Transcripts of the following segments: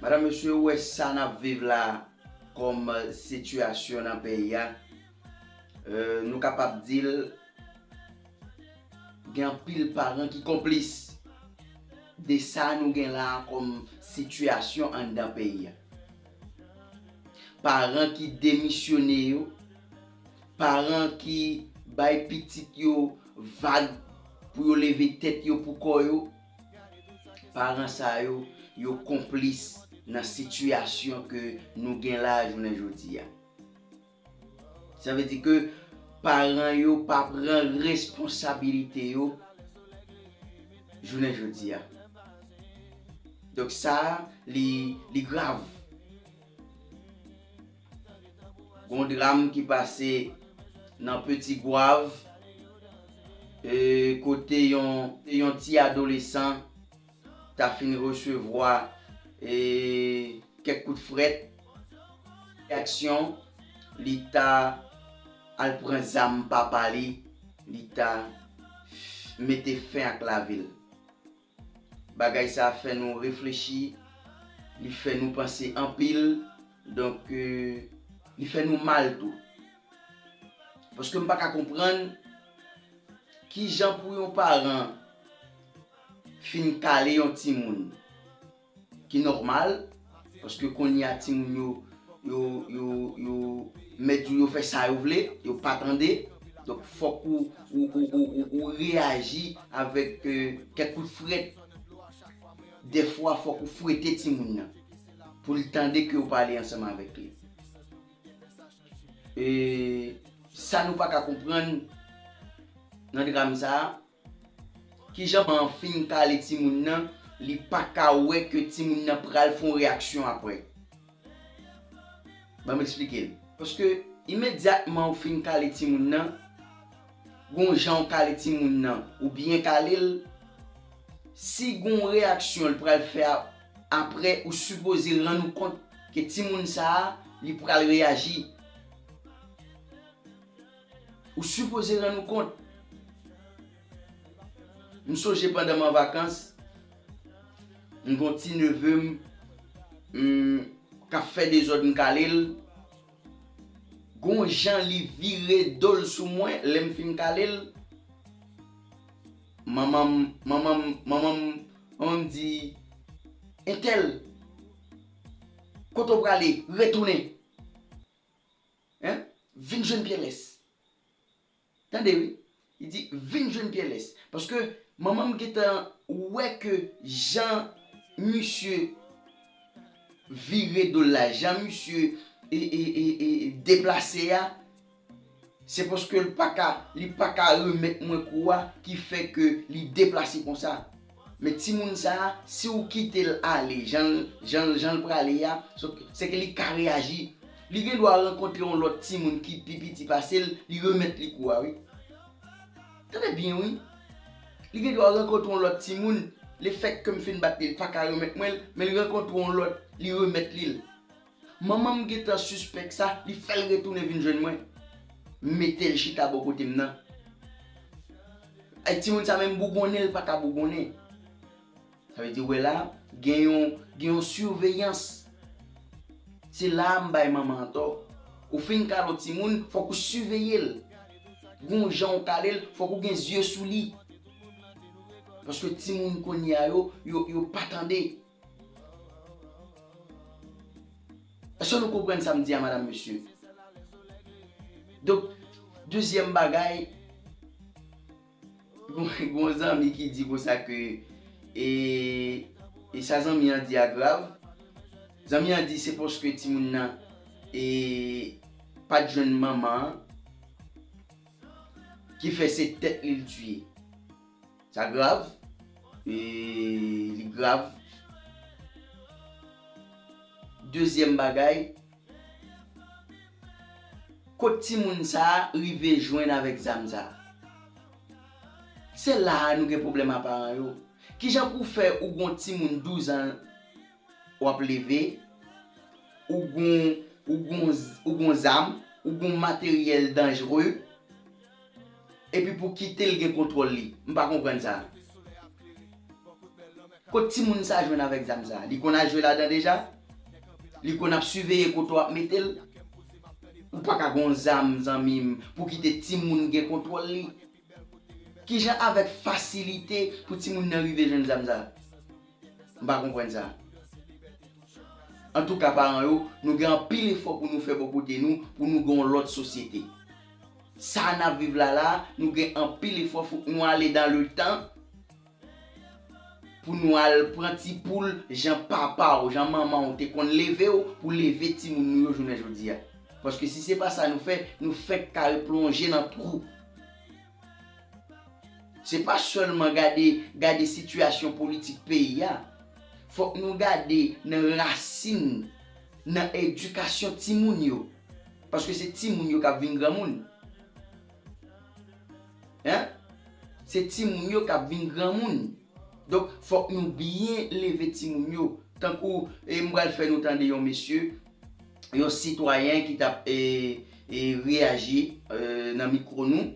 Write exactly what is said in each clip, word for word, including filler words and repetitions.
Madanm, mesye, ou wè sa n ap viv la kòm sitiyasyon nan peyi a, euh, nou kapab di l, gen anpil paran ki konplis de sa nou gen la a kòm sitiyasyon anndan peyi a. Paran ki demisyone yo, paran ki bay pitit yo vag pou yo leve tèt yo pou kò yo, paran sa yo, yo konplis nan sitiyasyon ke nou gen la jounen jodi a. Sa vle di ke paran yo pa pran responsabilite yo jounen jodi a. Donk sa, li, li grav. Gon dram ki pase nan Petit Goâve, e, kote yon, yon ti adolesan ta fin resevwa, e, kèk kout frèt. Reyaksyon, li ta al pran zam papa li, li ta mete fen ak lavi l. Bagay sa fè nou reflechi, li fè nou panse anpil, donk, euh, li fè nou mal tou. Paske m pa ka konprann kijan pou yon paran fin kale yon timoun ki nòmal, paske kounye a timoun yo, yo, yo, yo, mèt di w yo fè sa yo vle, yo pa tande. Donk, fòk ou, ou, ou, ou, ou, ou reyaji avèk, euh, kèk kout frèt. Dèfwa, fòk ou fwete timoun nan pou l tande ke w pale ansanm avèk li. E sa nou pa ka konprann nan dram sa a, kijan manman an fin kale timoun nan, li pa ka wè ke timoun nan pral fè yon reyaksyon apre. Ban m eksplike l. Paske imedyatman ou fin kale timoun nan, gon jan w kale timoun nan, ou byen kale l, si gon reyaksyon l pral fè a-, apre, ou sipoze rann ou kont ke timoun sa a, li pral reyaji. Ou sipoze rann ou kont. M sonje pandan m an vakans, m gon ti neve m, m, k ap fè dezòd, m kale l. Gon jan li vire do l sou mwen, lè m fin kale l, manman m, manman m, manman m, manman m di, "Entèl, kote w prale? Retounen." Hein? Vin jwenn Pyèlès. Tande wi. Li di, "Vin jwenn Pyèlès." Paske manman m gentan wè ke jan misye vire do l la, jan misye e, e, e, e, deplase a, se paske l pa ka, li pa ka remèt mwen kou a ki fè ke li deplase konsa. Men timoun sa a, si w kite l ale, jan l, jan l, jan l prale a, se ke li ka reyaji. Li gen dwa rankontre yon lòt timoun ki pi piti pase l, li remèt li kou a, wi. Tande byen, wi. Li gen dwa rankontre yon lòt timoun, lefètke m fin bat li, li pa ka remèt mwen l, men li rankontre yon lòt, li remèt li l. Manman m gentan sispèk sa, li fè l retounen vin jwenn mwen. M mete l chita bò kote m nan. Ay, timoun sa menm bougonnen, l pa ka bougonnen. Sa vle di, wè la, gen yon, gen yon siveyans. Se la a m bay manman an tò. Ou fin kale yon timoun, fòk ou siveye l. Gon jan w kale l, fòk ou gen zye sou li. Paske timoun kounye a yo, yo, yo pa tande. Èske nou konprann sa m di a, madanm, mesye? Donk, dezyèm bagay, gon, gon zanmi ki di konsa ke, e, e sa zanmi an di a grav. Zanmi an di se paske timoun nan, e, pa t jwenn manman an, ki fè se tèt li l tiye. Sa grav. E li grav. Dezyèm bagay, kot timoun sa a rive jwenn avèk zam sa a? Se la a nou gen pwoblèm a paran yo. Kijan pou w fè ou gon timoun douz an w ap leve, ou gon, ou gon, ou gon zam, ou gon materyèl danjre, epi pou kite l gen kontwòl li? M pa konprann sa. Kot timoun sa jwenn avèk zam sa? Li konn al jwe ladan deja? Li konn ap siveye kote w ap mete l? Ou pa ka gon zam, zanmi m, pou kite timoun gen kontwòl li. Kijan avèk fasilite pou timoun nan rive jwenn zam sa? M pa konprann sa. Antouka, paran yo, nou gen anpil efò pou nou fè bò kote nou, pou nou gen yon lòt sosyete. Sa n ap viv la la, nou gen anpil efò, fòk nou ale dans le temps pou nou al pran ti poul jan papa w, jan manman w te konn leve w pou leve timoun nou yo jounen jodi a. Paske si se pa sa nou fè, nou fèk ka replonje nan twou. Se pa sèlman gade, gade sitiyasyon politik peyi a. Fòk nou gade nan rasin, nan edikasyon timoun yo. Paske se timoun yo k ap vin granmoun. Hein? Se timoun yo k ap vin granmoun. Donk, fòk nou byen leve timoun yo. Tankou, e, m pral fè nou tande yon mesye, yon sitwayen ki t ap, e, e, reyaji, e, nan mikwo nou.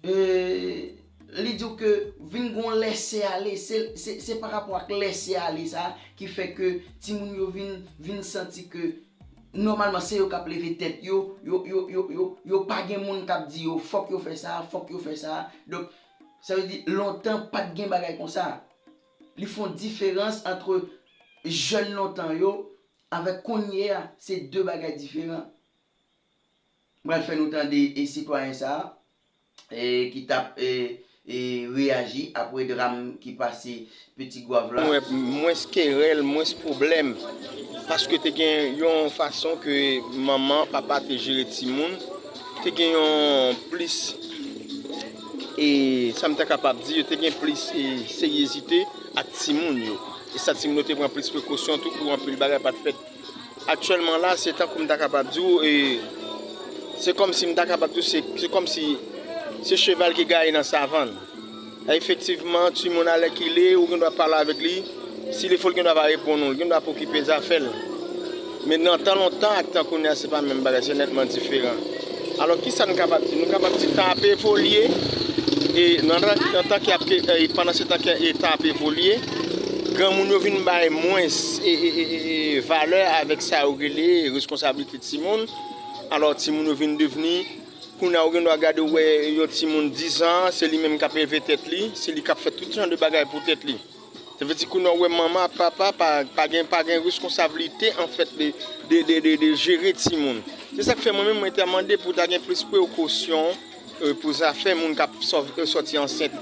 E, li di w ke vin gon lèse ale, se, se, se pa rapò ak lèse ale sa ki fè ke timoun yo vin, vin santi ke nòmalman se yo k ap leve tèt yo, yo, yo, yo, yo, yo pa gen moun k ap di yo fòk yo fè sa, fòk yo fè sa. Donk, sa vle di lontan pa t gen bagay konsa. Li fè yon diferans ant jèn lontan yo avèk kounye a, se de bagay diferan. M pral fè nou tande e sitwayen sa a, e, ki t ap, e, e, reyaji apre dram ki pase Peti Gwav la. Mwen, mwens kerèl, mwens pwoblèm. Paske te gen yon fason ke manman, papa te jere timoun, te gen yon plis, e, sa m ta kapab di, yo te gen plis, e, seryezite ak timoun yo. E sa timoun yo te pran plis prekosyon tou pou anpil bagay pa t fèt. Aktyèlman la, se tankou m ta kapab di w, e, se kòmsi m ta kapab di w, se, se kòmsi se cheval ki gaye nan savann. Efektivman, timoun alèkile, ou gen dwa pale avèk li, si li fou, li gen dwa pa reponn ou, li gen dwa pa okipe zafè l. Men nan tan lontan ak tan kounye a, se pa menm bagay, se nètman diferan. Alò, kisa n kapab di? Nou kapab di tan ap evolye, e nan, nan tan ki ap, e pandan se tan ke, e tan ap evolye, granmoun yo vin bay mwens, e, e, e, e, e valè avèk sa yo rele reskonsablite timoun. Alò, timoun yo vin devni, kounye a ou gen dwa gade ou wè yon timoun diz an, se li menm k ap leve tèt li, se li k ap fè tout jan de bagay pou tèt li. Sa vle di kounye a ou wè manman ak papa pa, pa gen, pa gen reskonsablite, anfèt, de, de, de, de, de jere timoun. Se sa k fè mwen menm, mwen te mande pou ta gen plis prekosyon, e, pou zafè moun k ap sò-, e, sòti ansent,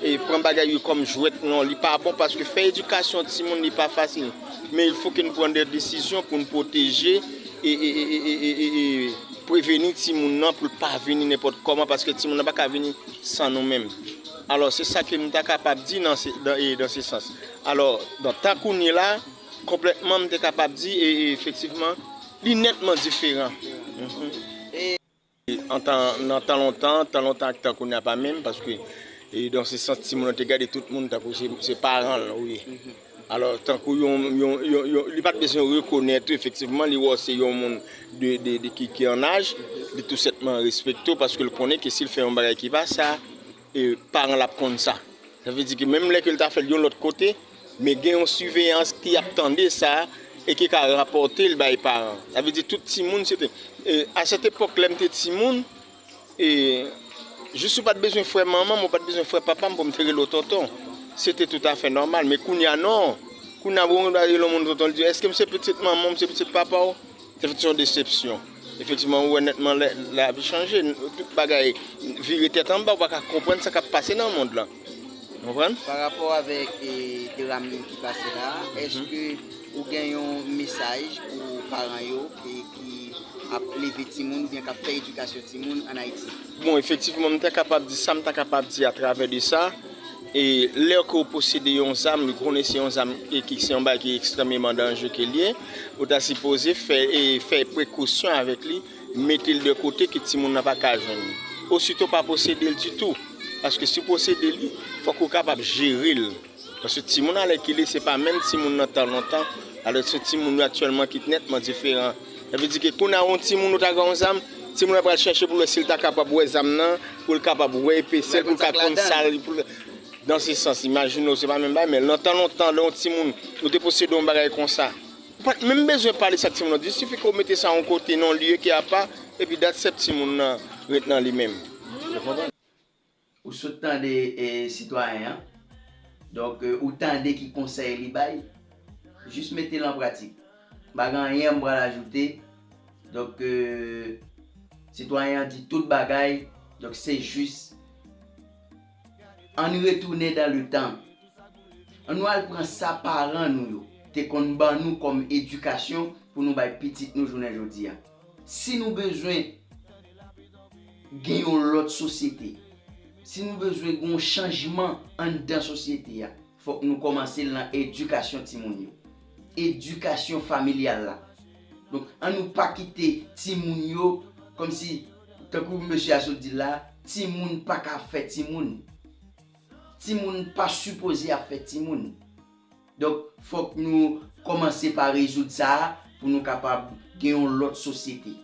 e pran bagay yo kòm jwèt. Non, li pa bon, paske fè edikasyon timoun, li pa fasil. Men il faut que nou pran de desizyon pou nou pwoteje e, e, e, e, e, e, e, e preveni timoun nan pou l pa vini nenpòt kòman, paske timoun nan pa ka vini san nou menm. Alò, se sa ke m ta kapab di nan se, dan, e, dan se sans. Alò, dan tan kounye la, konplètman, m te kapab di, e, e, efektivman, li nètman diferan. Mhm. E an tan, nan tan lontan, tan lontan ak tan kounye a pa menm, paske, e, dan se sans, timoun nan te gade tout moun tankou se, se paran l, wi. Alò, tankou yon, yon, yon, yon, li pa t bezwen rekonèt ou, efektivman, li wè w se yon moun de, de, de ki, ki an aj, li tou sètman respekte w, paske l konnen ke si l fè yon bagay ki pa sa, e, paran l ap konn sa. Sa vle di ke menm lè ke l ta fè l yon lòt kote, men gen yon siveyans ki ap tande sa e ki ka rapòte l bay paran. Sa vle di tout timoun, se te, e, a sèt epòk, lè m te timoun, e, jis ou pa t bezwen frè manman m, ou pa t bezwen frè papa m pou m te rele w tonton. Se te toutafè nòmal. Men kounye a, non. Kounye a, bon, ou rele yon moun tonton, li di, èske m se pitit manman w, m se pitit papa w? Se fèt yon desepsyon. Efektivman, ou wè nètman lè, lavi chanje. Tout bagay vire tèt anba, ou pa ka konprann sa k ap pase nan mond lan. Ou konprann? Pa rapò avèk, e, dram ki pase la, èske ou gen yon mesaj pou paran yo, e, ki ap leve timoun oubyen k ap fè edikasyon timoun ann Ayiti? Bon, efektivman, m ta kapab di sa, m ta kapab di atravè de sa, e lè ke w posede yon zam, li konnen se yon zam e ki se yon bagay ki ekstrèmeman danje ke l ye, ou ta sipoze fè, e fè prekosyon avèk li, mete l de kote ke timoun nan pa ka jwenn li. Osito pa posede l ditou, paske si w posede li, fòk ou kapab jere l. Paske timoun alèkile, se pa menm timoun nan tan lontan, alò se timoun yo aktyèlman ki nètman diferan. Sa vle di ke kounye a yon timoun ou ta gen yon zam, timoun nan pral chèche pou l wè si l ta kapab wè zam nan, pou l kapab wè epesè l, pou l ka konn sa l, pou l Dans se sans, imajine w, se pa menm bagay, men nan tan lontan, lè yon timoun, ou te posede yon bagay konsa, ou pa t menm bezwen pale sa ak timoun nan. Il suffit ke w mete sa yon kote, nan yon lye ki apa, epi that's it, timoun nan ret nan li menm. Ou konprann? Ou sot tande e, sitwayen an. Donk, e, ou tande ki konsèy li bay. Jis mete l an pratik. M pa gen anyen m pral ajoute. Donk, e, sitwayen an di tout bagay. Donk, se jis. Ann retounen dan le tan. Ann nou al pran sa paran nou yo te konn ban nou kòm edikasyon pou nou bay pitit nou jounen jodi a. Si nou bezwen gen yon lòt sosyete, si nou bezwen gen yon chanjman anndan sosyete a, fòk nou kòmanse l nan edikasyon timoun yo. Edikasyon familyal la. Donk, ann nou pa kite timoun yo, kòmsi, tankou mesye a sot di la, timoun pa ka fè timoun. Timoun pa sipoze ap fè timoun. Donk, fòk nou kòmanse pa rezoud sa a pou nou kapab gen yon lòt sosyete.